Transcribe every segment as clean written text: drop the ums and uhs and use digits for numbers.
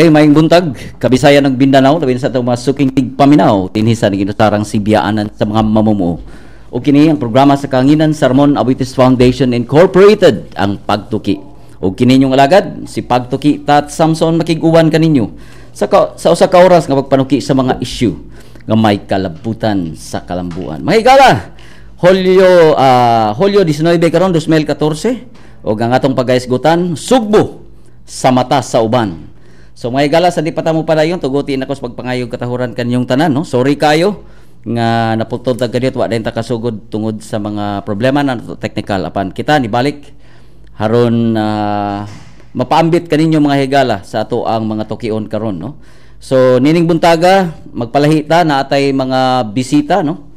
Okay, maayong buntag, Kabisayan ug Mindanao, labi na sa atong mga suking tigpaminaw dinhi sa ginusarang Sibyaanan sa mga mamumuo. O kini ang programa sa kahanginan sa Ramon Aboitiz Foundation Incorporated, ang Pagtuki. O kini inyong alagad, si Pagtuki Tat Samson, makig-uban kaninyo sa usa ka oras nga pagpanuki sa mga issue nga may kalabutan sa kalambuan. Mga higala, Hulyo 19 karon 2014 ug ang atong pagahisgutan, sugbo sa mata sa uban. So mga higala, sa di pa ta mo padayon, tuguti nako sa pagpangayog katahuran kaninyong tanan, no? Sorry kayo nga naputol ta ganit, wa dayon ta kasugod tungod sa mga problema na technical, apan kita nibalik haron mapaambit kaninyo, mga higala, sa ato ang mga tukion karon, no? So nining buntaga magpalahita na atay mga bisita, no?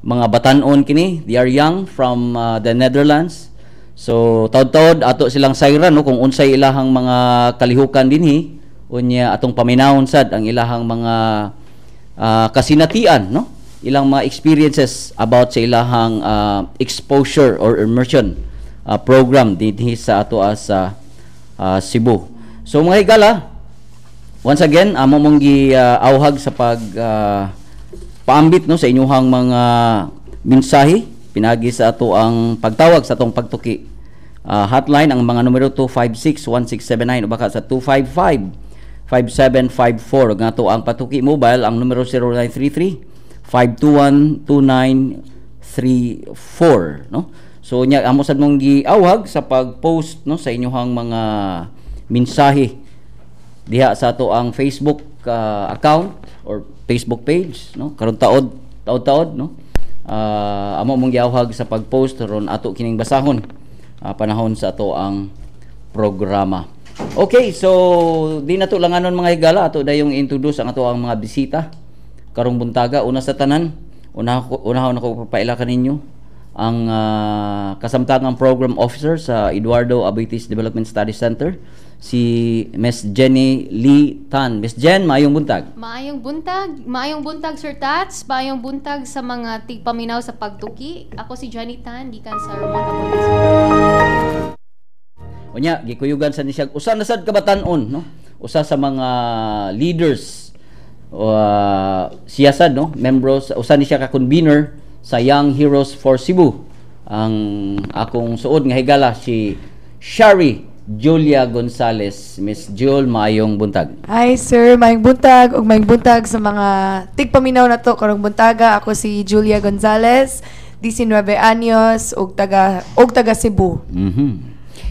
Mga batanon kini, they are young from the Netherlands. So taod-taod ato silang sayran, no, kung unsay ilahang mga kalihukan dinhi, unya atong paminawon sad ang ilahang mga kasinatian, no, ilang mga experiences about sa ilahang exposure or immersion program dinhi sa ato sa Cebu. So mga higala, once again amo mong gi awhag sa pag paambit, no, sa inyuhang mga mensahe pinagi sa ato ang pagtawag sa atong Pagtuki hotline, ang mga numero 256-1679 o baka sa 255 5754, ug ato ang Pagtuki mobile, ang numero 0933 521 2934, no? So nya amo sad mong giawhag sa pag-post, no, sa inyong mga mensahe diha sa ato ang Facebook account or Facebook page, no? Karon taod taod taod, no, amo mong giawhag sa pag-post ron ato kining basahon panahon sa ato ang programa. Okay, so di na to langanon, mga higala, ato dayong introduce ang ato ang mga bisita karong buntaga. Una sa tanan, unahon ako papaila kaninyo ang kasamtangang program officer sa Eduardo Aboitiz Development Study Center, si Miss Jenny Lee Tan. Miss Jen, maayong buntag. Maayong buntag, maayong buntag, Sir Tats, maayong buntag sa mga tigpaminaw sa Pagtuki. Ako si Jenny Tan, gikan sa Ramon Aboitiz. Unya, gikuyugan sa ni siya usa na sad ka batan-on, no? Usa sa mga leaders siya sad, no, membro usa ni siya ka convener sa Young Heroes for Cebu. Ang akong suod nga higala, si Shari Julia Gonzalez. Miss Jewel, maayong buntag. Hi sir, maayong buntag ug maayong buntag sa mga tigpaminaw nato karong buntaga. Ako si Julia Gonzalez, 19 anyos ug taga Cebu.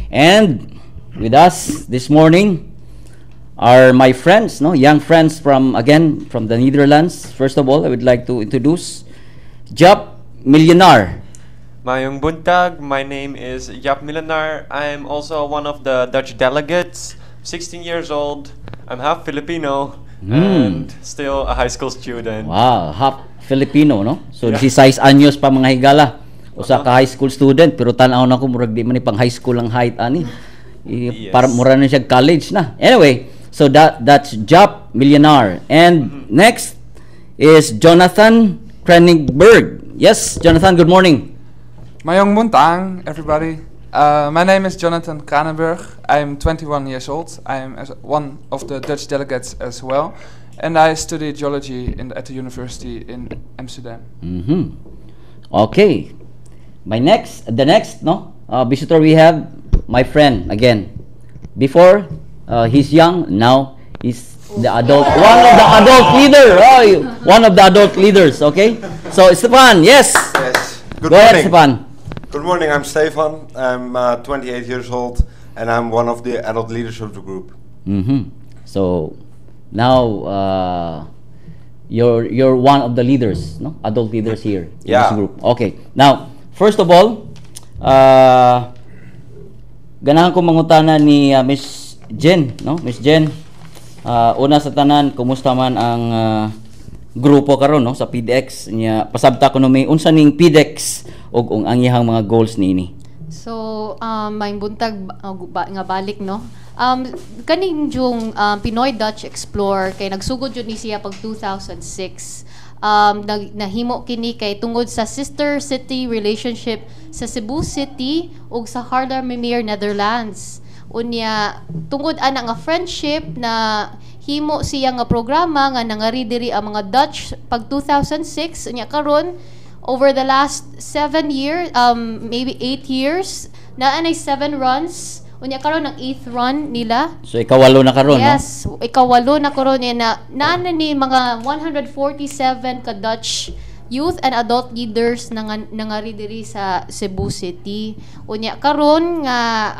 And with us this morning are my friends, no, young friends from again from the Netherlands. First of all, I would like to introduce Jap Millionaire. Maayong buntag, my name is Jaap Millenaar. I'm also one of the Dutch delegates, 16 years old. I'm half Filipino and still a high school student. Wow, half Filipino, no? So 16 anyos pa, mga higala. Usa ka high school student, pero tan-aw nako murag di man ni pang high school ang height ani. Para mura na siya college na. Anyway, so that's Jap Millionaire. And next is Jonathan Kranenburg. Yes, Jonathan, good morning. Maayong buntag, everybody. My name is Jonathan Kranenburg. I'm 21 years old. I'm as one of the Dutch delegates as well. And I study geology at the university in Amsterdam. Okay. The next, no, visitor we have, my friend again. Before, he's young, now he's the adult, one of the adult leader, oh, one of the adult leaders, okay? So, Stefan, yes. Yes. Good Go ahead, morning. Stefan. Good morning. I'm Stefan. I'm 28 years old, and I'm one of the adult leaders of the group. So, now, you're one of the leaders, no? Adult leaders here in this Yeah. group. Okay. Now, first of all, ganahan ko mangutana ni Miss Jen, no? Miss Jen, una sa tanan, kumusta man ang grupo karon, no, sa PDX nya? Pasabta ko no may unsa ning PDX ug ang iyang mga goals niini. So, maayong buntag nga balik, no? Kaning yung Pinoy Dutch Explore kay nagsugod jud ni siya pag 2006. Nahimo kini kay tungod sa sister city relationship sa Cebu City ug sa Haarlemmermeer, Netherlands. Unya tungod ana nga friendship, na himo siya nga programa nga nangari diri ang mga Dutch pag 2006. Unya karon, over the last 7 years, maybe 8 years, naa nay seven runs. Unya karon ang eighth run nila. So ikawalo na karon, no? Yes, ikawalo na karon niya na naa na ni mga 147 ka Dutch youth and adult leaders na nangari diri sa Cebu City. Unya karon nga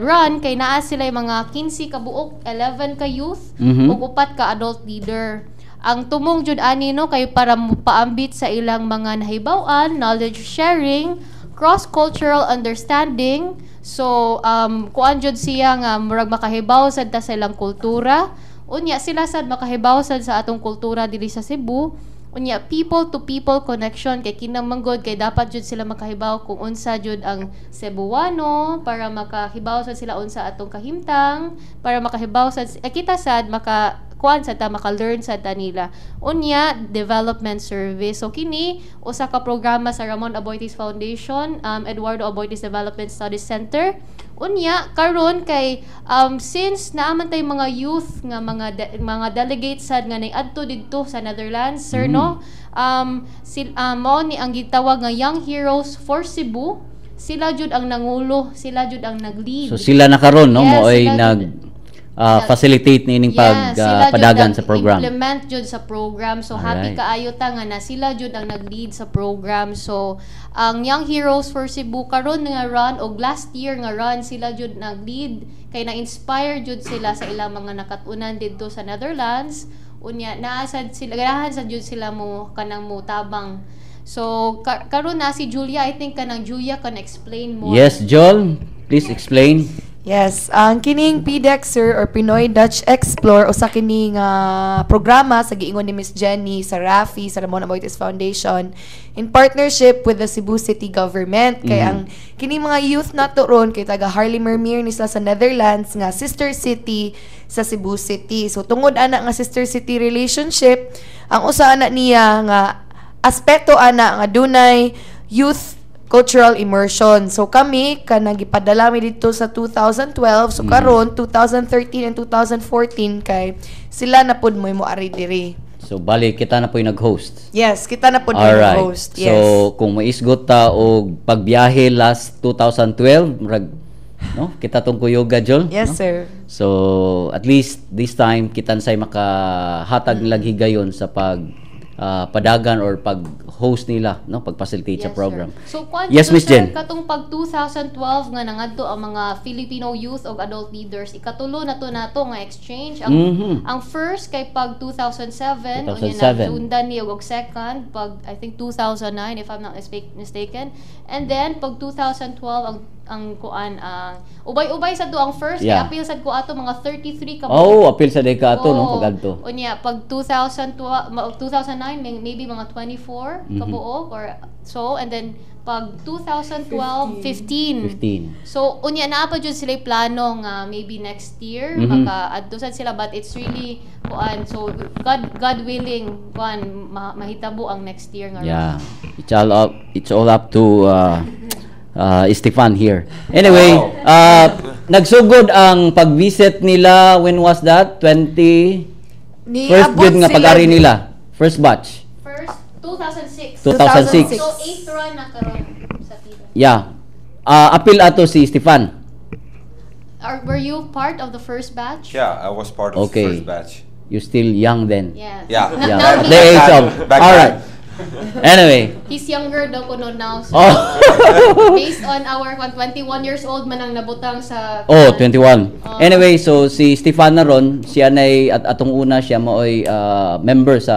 run kay naa sila yung mga 15 ka buok, 11 ka youth ug upat ka adult leader. Ang tumong jud ani, no, kay para paambit sa ilang mga nahibaw-an, knowledge sharing, cross-cultural understanding. So kuan jud siya nga murag makahibaw sad ta sa ilang kultura. Unya sila sad makahibaw sad sa atong kultura diri sa Cebu. Unya people to people connection, kay kinamangod kay dapat jud sila makahibaw kung unsa jud ang Cebuano para makahibaw sad sila unsa atong kahimtang, para makahibaw sad eh, kita sad maka kuan sa ta, maka-learn sa ta nila. Unya development service. So kini usa ka programa sa Ramon Aboitiz Foundation, Eduardo Aboitiz Development Studies Center. Unya karon kay since naa man tay mga youth nga mga delegates sad nga adto didto sa Netherlands, sir, no, mao ni ang gitawag nga Young Heroes for Cebu. Sila jud ang nangulo, sila jud ang nag-lead. So sila na karon, no, Yes, mo ay sila nag facilitate niining pag sila jud padagan sa program. Implement jud sa program. So happy kaayo ta nga na sila jud ang nag-lead sa program. So ang Young Heroes for Cebu karon nga run og last year nga run, sila jud nag-lead kay na-inspire jud sila sa ilang mga nakat-unan didto sa Netherlands. Unya naa sad sila, ganahan sad jud sila mo kanang mo tabang. So karon na si Julia, I think kanang Julia can explain more. Yes, Joel, please explain. Yes, ang kining PDEX, sir, or Pinoy Dutch Explore, usa kini nga programa sa giingon ni Miss Jenny sa RAFI, sa Ramon Aboitiz Foundation, in partnership with the Cebu City Government. Kay ang kini mga youth nato ron kay taga Haarlemmermeer ni sila sa Netherlands nga sister city sa Cebu City. So tungod ana nga sister city relationship, ang usa ana niya nga aspeto ana nga dunay youth cultural immersion. So kami kanang gipadala mi dito sa 2012. So karon 2013 and 2014 kay sila na pud mo ari diri. So bali kita na po yung nag-host. Yes, kita na pud mo host. Yes. So kung maisgot ta og pagbiyahe last 2012, murag, no, kita tong kuyoga, Jol. Yes, no? sir. So at least this time kita say makahatag nilang higayon sa pag padagan or pag-host nila, no, pag-facilitate sa Yes, program. sir. So, kwan Yes, dito, Miss sir, Jen. katong pag 2012 nga nangadto ang mga Filipino youth og adult leaders, ikatulo na to nato nga exchange. Ang ang first kay pag 2007, unya 2007. nasundan ni og second pag, I think, 2009, if I'm not mistaken. And then pag 2012 ang kuan, ang ubay-ubay sa to ang first kay apil sad ko ato mga 33 ka Oh, apil sa ka ato, no, Oo. pag adto. Unya pag 2012, 2009, maybe mga 24 kabuok or so, and then pag 2012, 15. 15. So unya naa pa jud sila plano nga maybe next year maka-adto sad sila, but it's really kuan, so God willing, kuan, mahitabo ang next year nga Yeah. It's all up to Stefan here. Anyway, nagsugod ang pag-visit nila, when was that? 20 Ni First abot good nga sila pag-ari nila. First batch. First 2006. 2006. So eighth run na karon sa PIDA. Yeah. Apil ato si Stefan. Were you part of the first batch? Yeah, I was part of the first batch. You still young then. Yes. Yeah. Yeah. Now The age of Back All then. right. Anyway. He's younger daw kuno now. So Oh. based on our 21 years old man ang nabutang sa Oh, 21. Oh. Anyway, so si Stefan na ron, siya nay at atong una siya maoy member sa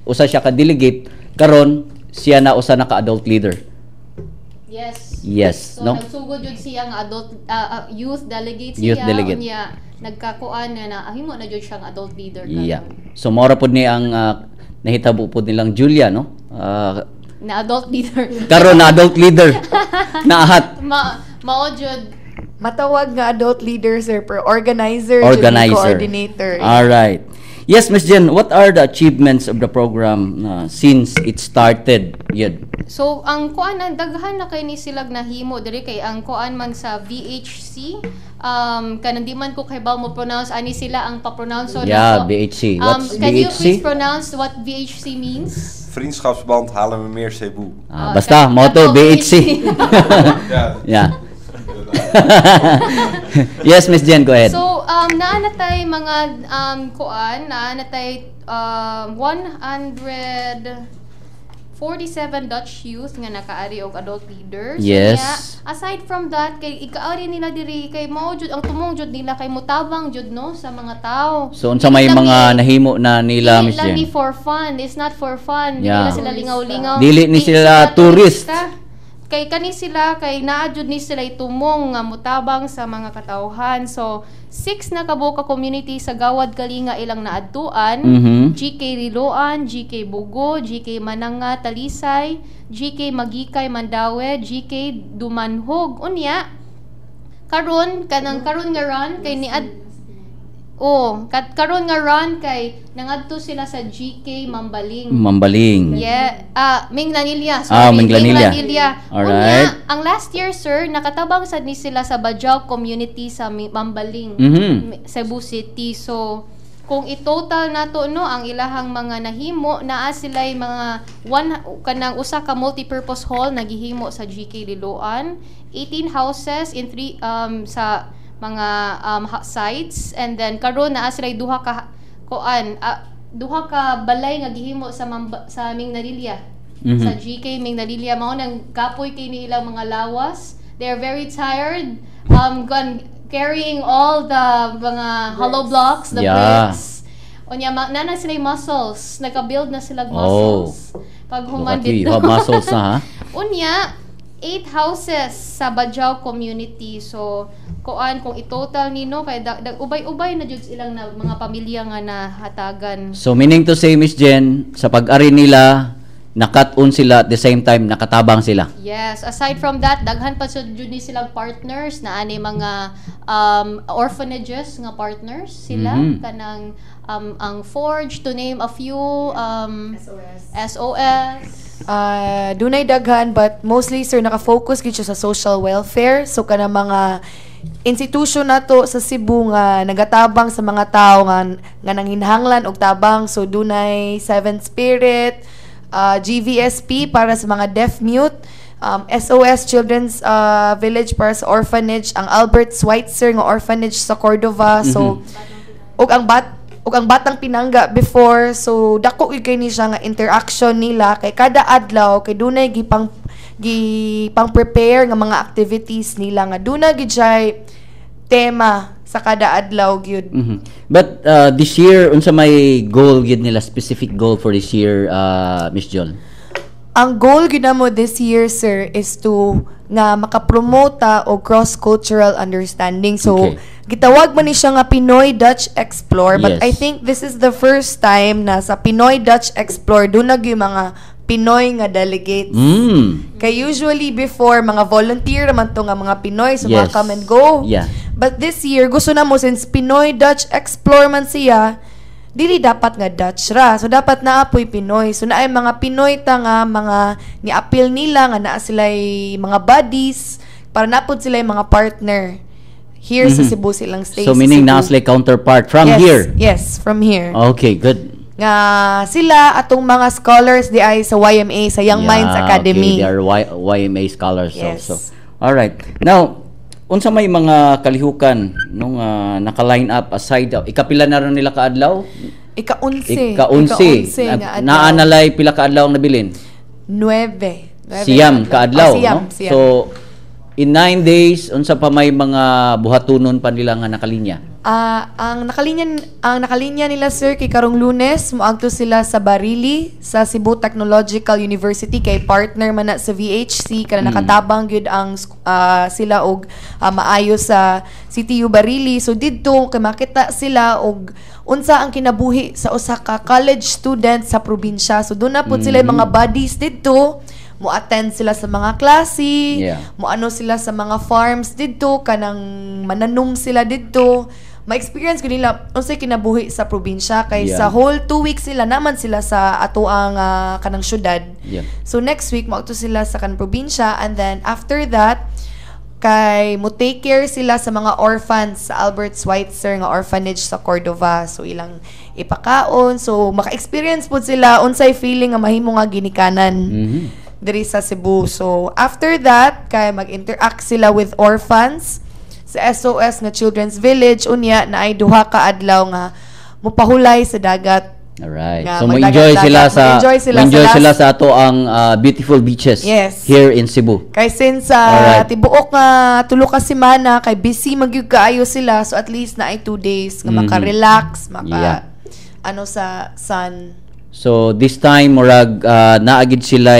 usa siya ka delegate, karon siya na usa na ka adult leader. Yes. Yes, So no? nagsugod jud siya nga adult youth delegate siya. Youth delegate. Unya nagkakuan na na ahimo na jud siyang adult leader karon. Yeah. So mao ra pod ni ang nahitabo pod nilang Julia, no? Na adult leader. Karon na adult leader. Naahat. Mao jud. Matawag nga adult leader, sir, per organizer, jud ni Organizer. coordinator. All right. Yes, Miss Jen, what are the achievements of the program since it started? Yun. So ang kuan, ang daghan na kay ni silag nahimo diri kay ang kuan man sa VHC, kanang di man ko kay mo pronounce ani, sila ang pa-pronounce Yeah, VHC. What's Can you VHC? Please pronounce what VHC means? Vriendschapsband Haarlemmermeer Cebu. Ah, basta, mao to, kato, VHC. Ja. Yeah. Yes, Miss Jen, go ahead. So, naa na tay mga kuan, naa na tay 147 Dutch youth nga nakaari og adult leaders. Kaya, aside from that, kay ikaari nila diri kay mao jud ang tumong jud nila kay mutabang jud, no, sa mga tao. So unsa may Dili lang mga nahimo na nila, dili Miss lang Jen? ni for fun. It's not for fun. Dili na sila lingaw-lingaw. Dili ni sila tourist. Turista. Kay kani sila kay naa jud ni sila itumong nga mutabang sa mga katawhan. So, six na kabuok ka community sa Gawad Kalinga ilang naadtuan. GK Liloan, GK Bugo, GK Mananga Talisay, GK Magikay Mandaue, GK Dumanhog. Unya, karon kanang karon nga run kay niad. Oh, kat karon nga run kay nangadto sila sa GK Mambaling. Mambaling. Yeah, ah, Minglanilla, sorry. Ah, Minglanilla. Minglanilla. Alright. Unya, ang last year, sir, nakatabang sad ni sila sa Bajau community sa Mambaling, Cebu City. So, kung i-total nato, no, ang ilahang mga nahimo, naa sila mga one kanang usa ka multi-purpose hall na gihimo sa GK Liloan, 18 houses in three sa mga sites, and then karon naa sila duha ka kuan, duha ka balay nga gihimo sa sa Minglanilla. Sa GK Minglanilla. Mao nang kapoy kay ni ilang mga lawas. They are very tired gun carrying all the mga hollow blocks, the bricks. Unya na na sila yung muscles, naka-build na sila muscles pag Look human at you, you dito. have muscles na, ha? Unya, eight houses sa Bajau community. So, kuan kung i-total nino kay ubay-ubay na jud silang na, mga pamilya nga nahatagan. So meaning to say, Miss Jen, sa pag-ari nila, nakat-on sila, at the same time nakatabang sila. Yes, aside from that, daghan pa sa jud ni silang partners na ani mga orphanages nga partners sila, kanang ang Forge, to name a few, SOS. SOS. Dunay daghan, but mostly, sir, naka-focus gid siya sa social welfare. So kana mga institution nato sa Cebu nga nagatabang sa mga tao nga nanghinahanglan og tabang. So dunay Seven Spirit, GVSP para sa mga deaf mute, SOS Children's Village para sa orphanage, ang Albert Schweitzer nga orphanage sa Cordova. So ug ang Batang Pinangga before. So dako gyud kay ni siya nga interaction nila kay kada adlaw kay dunay gipang prepare nga mga activities nila nga dunay gyud siya tema sa kada adlaw gyud. But this year, unsa may goal gyud nila, specific goal for this year, Miss Jol? Ang goal gyud namo this year, sir, is to nga makapromote ta og cross-cultural understanding. So gitawag man ni siya nga Pinoy Dutch Explore, but I think this is the first time na sa Pinoy Dutch Explore duna gyud mga Pinoy nga delegates. Kay usually before, mga volunteer naman to nga mga Pinoy, so mga come and go. But this year gusto na mo, since Pinoy Dutch Explore man siya, dili dapat nga Dutch ra. So dapat naa po'y Pinoy. So naay mga Pinoy ta nga mga ni-appeal nila nga naa sila'y mga buddies para napod sila mga partner here sa Cebu, silang stay So sa meaning Cebu. naa sila counterpart from Yes, here. yes, from here. Okay, good. Nga sila atong mga scholars di ay sa YMA, sa Young Minds Academy. Okay, they are YMA scholars also. All right. Now, unsa may mga kalihukan nung naka-line up aside ikapila na ron nila kaadlaw? Ika-unse. Ika-unse. Ika-unse nga adlaw. Naa nalay pila kaadlaw ang nabilin? Nueve. Nueve Siyam kaadlaw. kaadlaw, Oh, siyam, no? siyam. So in 9 days, unsa pa may mga buhatunon pa nila nga nakalinya? Ah, ang nakalinya nila, sir, kay karong Lunes moadto sila sa Barili sa Cebu Technological University kay partner man na sa VHC kana nakatabang gyud ang sila og maayo sa CTU Barili. So didto kay makita sila og unsa ang kinabuhi sa usa ka college student sa probinsya. So duna pud sila mga buddies didto, mo attend sila sa mga klase, mo ano sila sa mga farms didto, kanang mananom sila didto. ma-experience ko nila unsay kinabuhi sa probinsya kay sa whole 2 weeks sila naman sila sa atoang kanang syudad. So next week moadto sila sa kanang probinsya, and then after that kay mo take care sila sa mga orphans sa Albert Schweitzer nga orphanage sa Cordova. So ilang ipakaon. So maka-experience pud sila unsay feeling nga mahimo nga ginikanan diri sa Cebu. So after that kay mag-interact sila with orphans sa SOS nga Children's Village, unya naay duha ka adlaw nga mopahulay sa dagat. Alright. Nga So mo-enjoy magdagat-dagat. sila sa Mag-enjoy sila sa mo-enjoy sila sa ato ang beautiful beaches here in Cebu. Kay since sa tibuok nga tulo ka semana kay busy magyud kaayo sila, so at least naay 2 days nga maka-relax, maka ano sa sun. So this time murag naa gid sila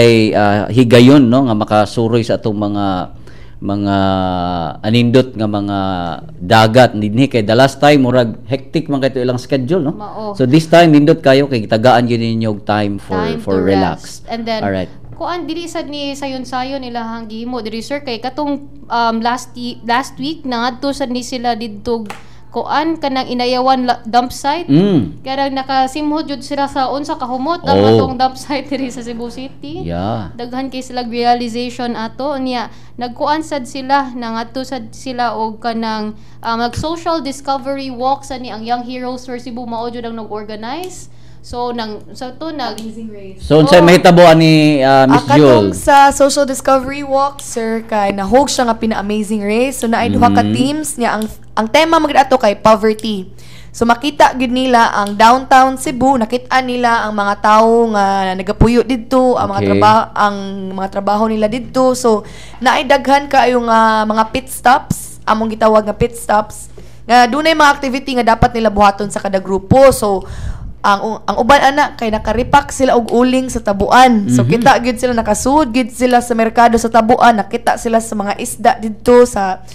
higayon, no, nga makasuroy sa atong mga anindot nga mga dagat dinhi kay the last time murag hectic man kaayo ilang schedule, no. Mao. So this time nindot kayo kay gitagaan gyud ninyo og time for Time for to relax. rest. And then kuan, dili sad ni sayon-sayon ilahang gihimo diri, sir, kay katong last week nangadto sad ni sila didto, kuan, kanang Inayawan dump site. Kaya nakasimhot jud sila sa unsa kahumot ang atong dump site diri sa Cebu City. Daghan kay sila realization ato niya. Nagkuan sad sila, nangadto sad sila og kanang nag social discovery walk sa ni ang Young Heroes for Cebu, mao jud ang nag-organize. So nang sa to nag Amazing Race. So unsay mahitabo ani, Miss Ah, katong Jewel? sa social discovery walk, sir, kay nahog siya nga pina-Amazing Race. So naay duha ka teams niya, ang tema magid ato kay poverty. So makita gid nila ang downtown Cebu, nakita nila ang mga tawo nga nagapuyo didto, ang mga trabaho, ang mga trabaho nila didto. So naay daghan kaayo nga mga pit stops, among gitawag nga pit stops nga dunay mga activity nga dapat nila buhaton sa kada grupo. So ang uban ana kay nakaripak sila og uling sa Tabuan. So kita gid sila, nakasud gid sila sa merkado sa Tabuan, nakita sila sa mga isda didto sa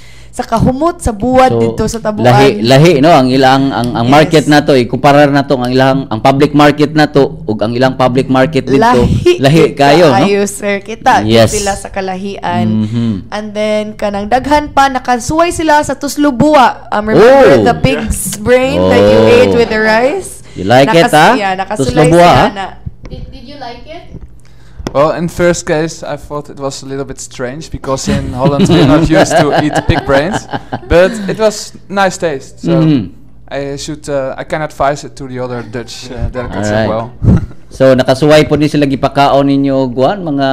kahumot sa buwad didto sa Tabuan. Lahi lahi, no, ang ilang ang market nato, ikumparar nato ang ilang ang public market nato ug ang ilang public market didto. Lahi, Lahi gid kayo, no? kaayo, sir. Kita gid sila sa kalahian. And then kanang daghan pa, nakasuway sila sa Tuslobua. Remember the pig's brain that you ate with the rice? You like it, ah? Yeah, nakasulay Tuslobua, sila ah? na. Did you like it? Well, in first case, I thought it was a little bit strange because in Holland we're not used to eat pig brains, but it was nice taste. So I can advise it to the other Dutch delegates as well. So nakasuway po ni sila, gipakaon ninyo og kuan, mga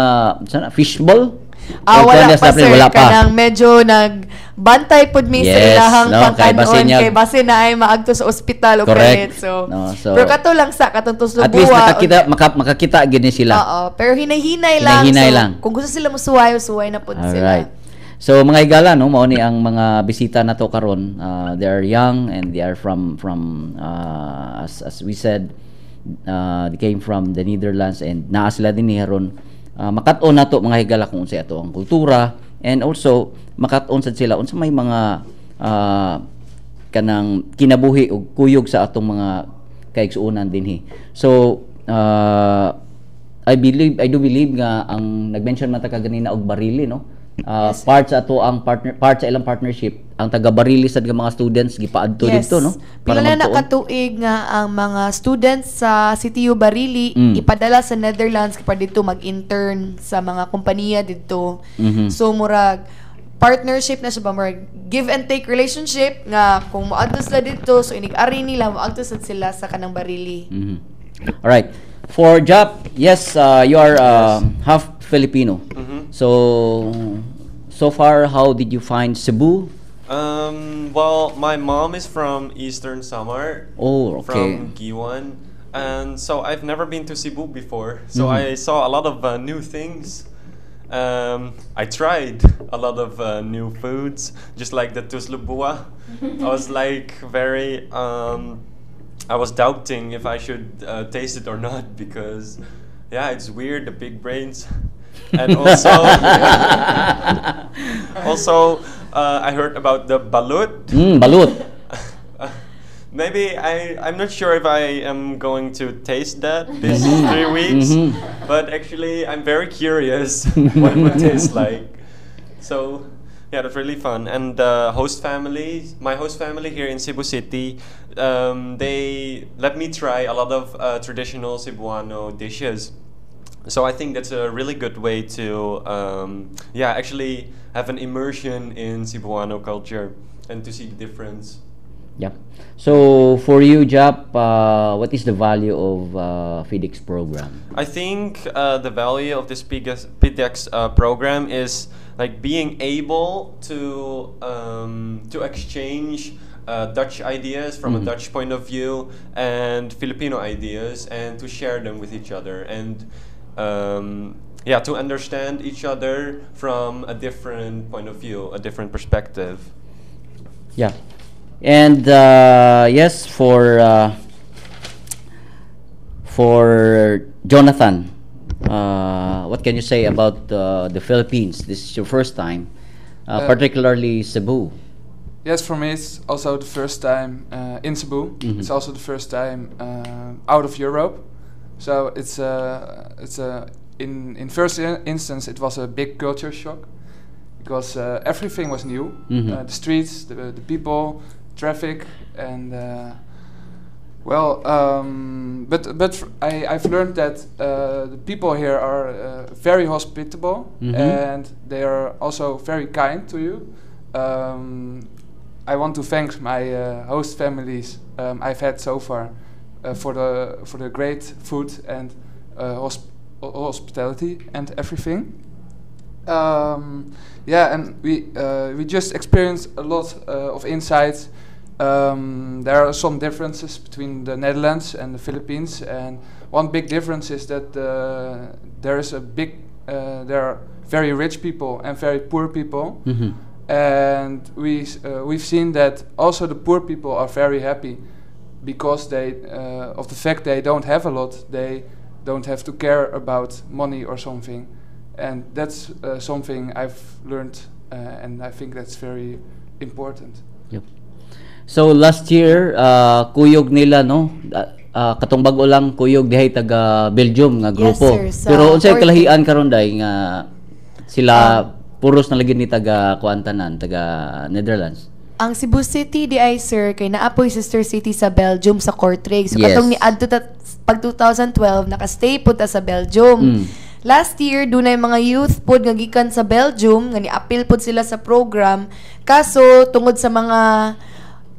sana fishball? Ah, Or wala kuan pa, sa sir. Wala pa. Kanang medyo nagbantay pod mi sa ilahang no, kay pangkanon basin kay basin na ay maagto sa ospital o Correct. kalit. So, No, so- pero kato lang sa katong Tuslobua. At least makakita gid ni sila. Oo, pero hinay-hinay lang. Hinay-hinay So, lang. kung gusto sila musuway, suway na pod sila. Alright. So mga higala, no, mao ni ang mga bisita nato karon. They are young and they are from as we said, they came from the Netherlands and naa sila dinhi karon. Makat-on nato, mga higala, kung unsay ato ang kultura and also makat-on sad sila unsa may mga kanang kinabuhi ug kuyog sa atong mga kaigsuonan dinhi. So I do believe nga ang nag-mention man ta kaganina og Barili, no? Part sa ato ang partner, part sa ilang partnership, ang taga Barili sad nga mga students gipaadto didto, no? Pila na magtuon. nakatuig nga ang mga students sa CTU Barili ipadala sa Netherlands para didto mag-intern sa mga kompanya didto. So murag partnership na siya ba, murag give and take relationship nga kung moadto sila didto, so inig-ari nila moadto sad sila sa kanang Barili. All right. For Jap, yes, you are half Filipino. So so far, how did you find Cebu? Well, my mom is from Eastern Samar. From Guiuan. And so I've never been to Cebu before. So I saw a lot of new things. I tried a lot of new foods, just like the tuslobua. I was like very, I was doubting if I should taste it or not because, yeah, it's weird, the pig brains. And also, I heard about the balut. Balut. Maybe I'm not sure if I am going to taste that this 3 weeks, but actually I'm very curious what it would taste like. So Yeah, that's really fun. And the host families, my host family here in Cebu City, they let me try a lot of traditional Cebuano dishes. So I think that's a really good way to, yeah, actually have an immersion in Cebuano culture and to see the difference. Yeah. So for you, Jap, what is the value of PDEX program? I think the value of this PDEX program is like being able to exchange Dutch ideas from a Dutch point of view and Filipino ideas, and to share them with each other, and yeah, to understand each other from a different point of view, a different perspective. Yeah. And yes, for Jonathan, what can you say about the Philippines? This is your first time, particularly Cebu. Yes, for me it's also the first time in Cebu. It's also the first time out of Europe. So it's in first instance it was a big culture shock because everything was new. The streets, the people, traffic, and well, but I've learned that the people here are very hospitable and they are also very kind to you. I want to thank my host families I've had so far for the great food and hospitality and everything. Yeah, and we just experienced a lot of insights. There are some differences between the Netherlands and the Philippines, and one big difference is that there is a big there are very rich people and very poor people, and we've seen that also the poor people are very happy because they of the fact they don't have a lot, they don't have to care about money or something, and that's something I've learned, and I think that's very important. Yep. So last year, kuyog nila, no, katong bag-o lang kuyog dihay taga Belgium nga Yes, grupo. sir, sa Pero unsay 14. Kalahian karon, day, nga sila puros na lagi ni taga kuan tanan, taga Netherlands? Ang Cebu City diay, sir, kay naa poy sister city sa Belgium, sa Kortrijk. So katong niadto ta pag 2012, naka-stay pud ta sa Belgium. Last year dunay mga youth pod nga gikan sa Belgium nga ni-apil pod sila sa program. Kaso tungod sa mga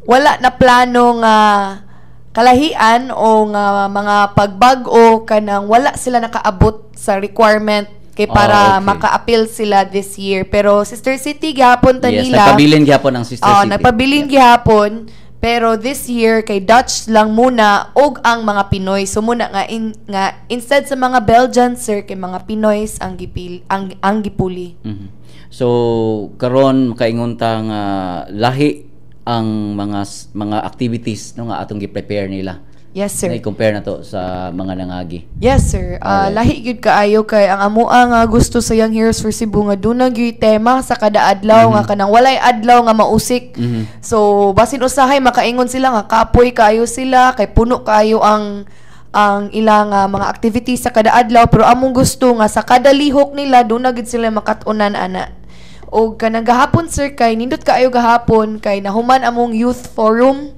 wala na plano nga kalahian o nga mga pagbag-o, kanang wala sila nakaabot sa requirement kay para maka-appeal sila this year. Pero sister city gihapon ta nila. Nagpabilin gihapon ang sister Oo, city. Nagpabilin gihapon. Pero this year kay Dutch lang muna og ang mga Pinoy. So muna nga instead sa mga Belgians, sir, kay mga Pinoys ang gipuli. So karon makaingon ta nga lahi ang mga activities, no, nga atong gi-prepare nila. Yes, sir. Na i-compare na to sa mga nangagi. Yes, sir. Alright. Lahi gyud kaayo kay ang amoa nga gusto sa Young Heroes for Cebu nga duna gyud tema sa kada adlaw nga kanang walay adlaw nga mausik. So basin usahay makaingon sila nga kapoy kaayo sila kay puno kaayo ang ilang mga activities sa kada adlaw, pero among gusto nga sa kada lihok nila duna gyud sila makat-unan ana. Og kanang gahapon, sir, kay nindot kaayo gahapon kay nahuman among youth forum.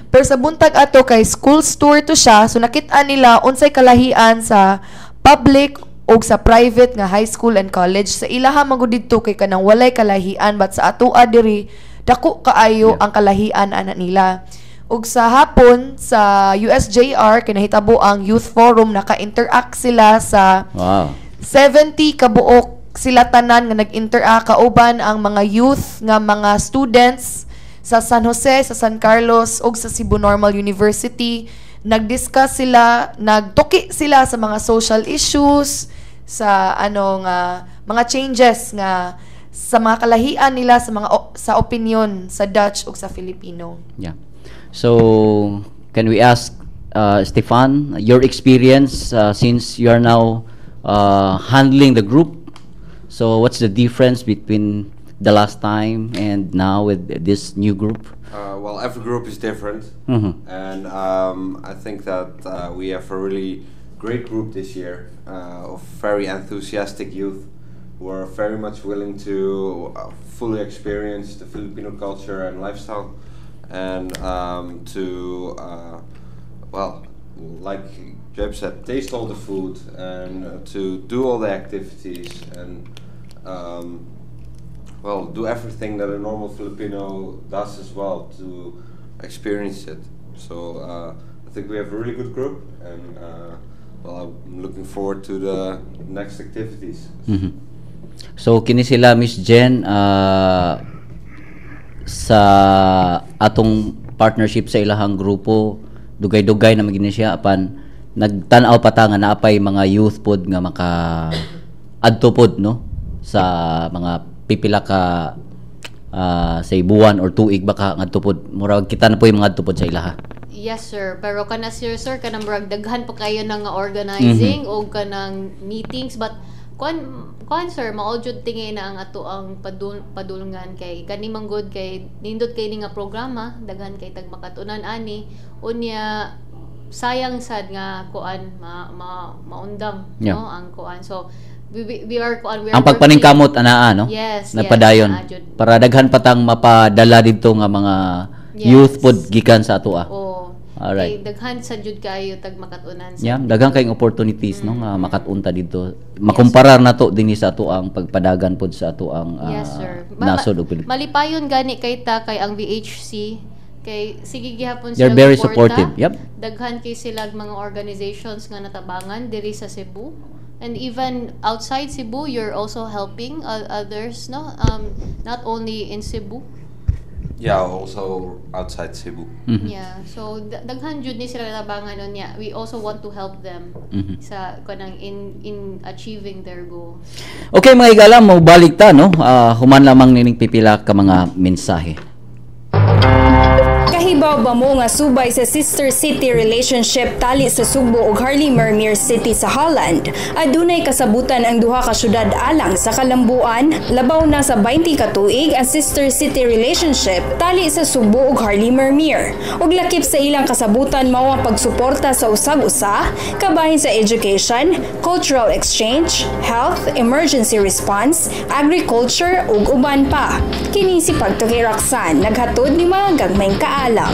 Pero sa buntag ato kay school tour to siya, so nakita nila unsay kalahian sa public og sa private nga high school and college. Sa ilaha man gud didto kay kanang walay kalahian, but sa atoa diri dako kaayo ang kalahian ana nila. Ug sa hapon sa USJR kay nahitabo ang youth forum, naka-interact sila sa 70 kabuok sila tanan nga nag-interact kauban ang mga youth nga mga students sa San Jose, sa San Carlos ug sa Cebu Normal University. Nag-discuss sila, nagtuki sila sa mga social issues, sa ano nga mga changes nga sa mga kalahian nila sa opinion sa Dutch ug sa Filipino. Yeah. So, can we ask Stefan your experience since you are now handling the group? So, what's the difference between the last time and now with this new group? Well, every group is different, and I think that we have a really great group this year of very enthusiastic youth. Who are very much willing to fully experience the Filipino culture and lifestyle, and to well, like Jeb said, taste all the food and to do all the activities and well, do everything that a normal Filipino does as well to experience it. So I think we have a really good group, and well, I'm looking forward to the next activities. So kini sila, Miss Jen, sa atong partnership sa ilahang grupo, dugay-dugay na magini siya, apan nagtan-aw pa ta nga naapay mga youth pod nga maka adto pod, no, sa mga pipila ka say buwan or tuig baka ngadto pod, murag kita na po yung mga adto pod sa ilaha. Yes, sir. Pero kana sir, kanang murag daghan pa kayo nang nga organizing o kanang meetings, but kuan kuan, sir, mao jud tingi na ang ato ang padulngan kay kani man gud kay nindot kay ni nga programa, daghan kay tag makatunan ani, unya sayang sad nga kuan ma, ma maundang no ang kuan. So we are kuan, we are Ang pagpaningkamot anaa, no? Yes, nagpadayon naa jud. Para daghan patang mapadala didto nga mga youth pod gikan sa atoa. Oo. Alright. Kay daghan sa jud kayo tag makatunan sa Yeah, daghan kayong opportunities, no, nga makatun-ta didto. Makumparar nato dinhi sa ato ang pagpadagan pod sa ato ang Yes, sir. Nasod ug Pilipinas. Malipayon gani kay ta kay ang VHC kay sige gihapon They're sila very suporta. Supportive. Yep. Daghan kay sila mga organizations nga natabangan diri sa Cebu. And even outside Cebu, you're also helping others, no? Not only in Cebu. Yeah, also outside Cebu. Yeah. So daghan jud ni sila natabangan unya. We also want to help them sa kanang in achieving their goal. Okay, mga higala, mo balik ta, no? Human lamang nining pipila ka mga mensahe. Kahibaw ba mo nga subay sa sister city relationship tali sa Sugbo ug Haarlemmermeer City sa Holland, adunay kasabutan ang duha ka syudad alang sa kalambuan? Labaw na sa 20 ka tuig ang sister city relationship tali sa Sugbo ug Haarlemmermeer. Ug lakip sa ilang kasabutan mao ang pagsuporta sa usag-usa, kabahin sa education, cultural exchange, health, emergency response, agriculture ug uban pa. Kini si Pagtuki Roxanne, naghatod ni mga gagmayng kaalam.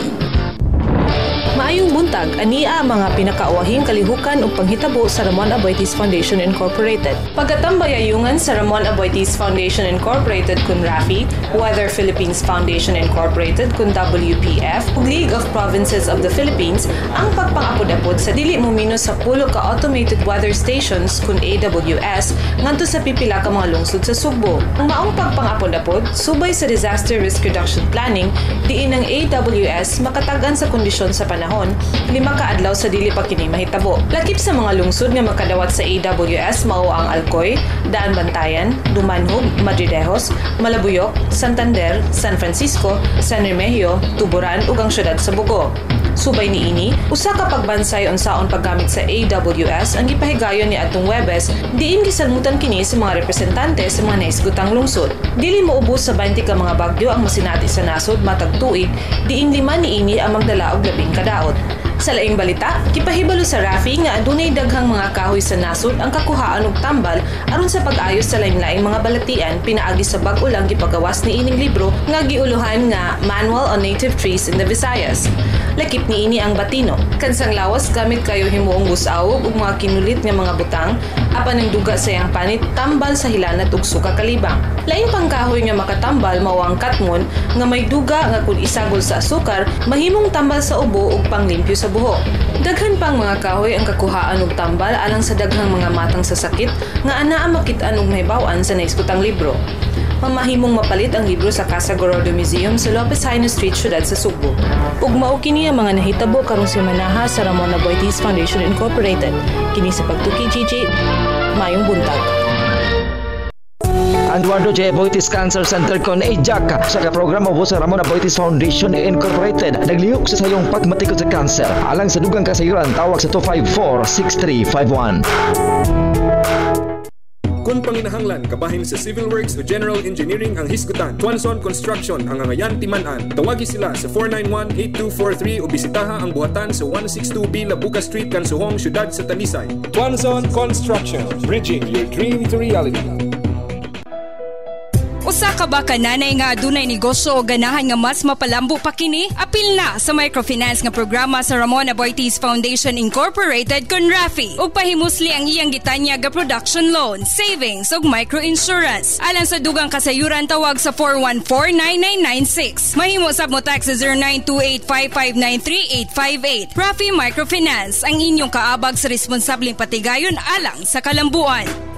Maayong buntag, ania ang mga pinakauwahing kalihukan ug panghitabo sa Ramon Aboitiz Foundation Incorporated. Pagkatambayayungan sa Ramon Aboitiz Foundation Incorporated kun RAFI, Weather Philippines Foundation Incorporated kun WPF, ug League of Provinces of the Philippines ang pagpangapod-apod sa dili mo minus sa 10 ka automated weather stations kun AWS ngadto sa pipila ka mga lungsod sa Sugbo. Ang maong pagpangapod-apod subay sa disaster risk reduction planning, diin ang AWS makatag-an sa kondisyon sa panahon 5 ka adlaw sa dili pa kini mahitabo. Lakip sa mga lungsod nga makadawat sa AWS mao ang Alcoy, Daanbantayan, Dumanjug, Madridejos, Malabuyoc, Santander, San Francisco, San Remigio, Tuburan ug ang syudad sa Bogo. Subay niini, usa ka pagbansay unsaon paggamit sa AWS ang gipahigayon ni atong Webes, diin gisalmutan kini sa mga representante sa mga nahisgutang lungsod. Dili moubos sa 20 ka mga bagyo ang masinati sa nasod matag tuig, diin 5 niini ang magdala og labing kadaot. Sa laing balita, gipahibalo sa RAFI nga adunay daghang mga kahoy sa nasod ang kakuhaan og tambal aron sa pag-ayos sa lain-laing mga balatian pinaagi sa bag-o lang gipagawas ni ining libro nga giuluhan nga Manual on Native Trees in the Visayas. Lakip niini ang batino. Kansang lawas gamit kayo himuong busawog ug mga kinulit nga mga butang, apan ang duga sa iyang panit tambal sa hilanat ug suka kalibang. Lain pang kahoy nga makatambal mao ang katmon nga may duga nga kun isagol sa asukar mahimong tambal sa ubo ug panglimpyo sa buhok. Daghan pang mga kahoy ang kakuhaan og tambal alang sa daghang mga matang sa sakit nga anaa makit-an ug mahibaw-an sa nahiskutang libro. Mamahimong mapalit ang libro sa Casa Gorordo Museum sa Lopez Jaena Street, syudad sa Sugbo. Ug mao kini ang mga nahitabo karong semanaha sa Ramon Aboitiz Foundation Incorporated. Kini sa Pagtuki GG, maayong buntag. Eduardo J. Aboitiz Cancer Center kon AJAC sa ka programa sa Ramon Aboitiz Foundation Incorporated naglihok sa sayong pagmatikod sa cancer. Alang sa dugang kasayuran, tawag sa 254-6351. Kung panginahanglan kabahin sa civil works o general engineering ang hisgutan, Tuanson Construction ang angayan timan-an. Tawagi sila sa 491-8243 o bisitaha ang buhatan sa 162B Labuca Street, Kansuhong, Syudad sa Talisay. Tuanson Construction, bridging your dream to reality. Usa ka ba ka nanay nga adunay negosyo o ganahan nga mas mapalambo pa kini? Apil na sa microfinance nga programa sa Ramon Aboitiz Foundation Incorporated kon RAFI ug pahimusli ang iyang gitanyag nga production loan, savings ug microinsurance. Alang sa dugang kasayuran, tawag sa 414-9996. Mahimo sab mo text sa 0928-559-3858. RAFI Microfinance, ang inyong kaabag sa responsableng patigayon alang sa kalambuan.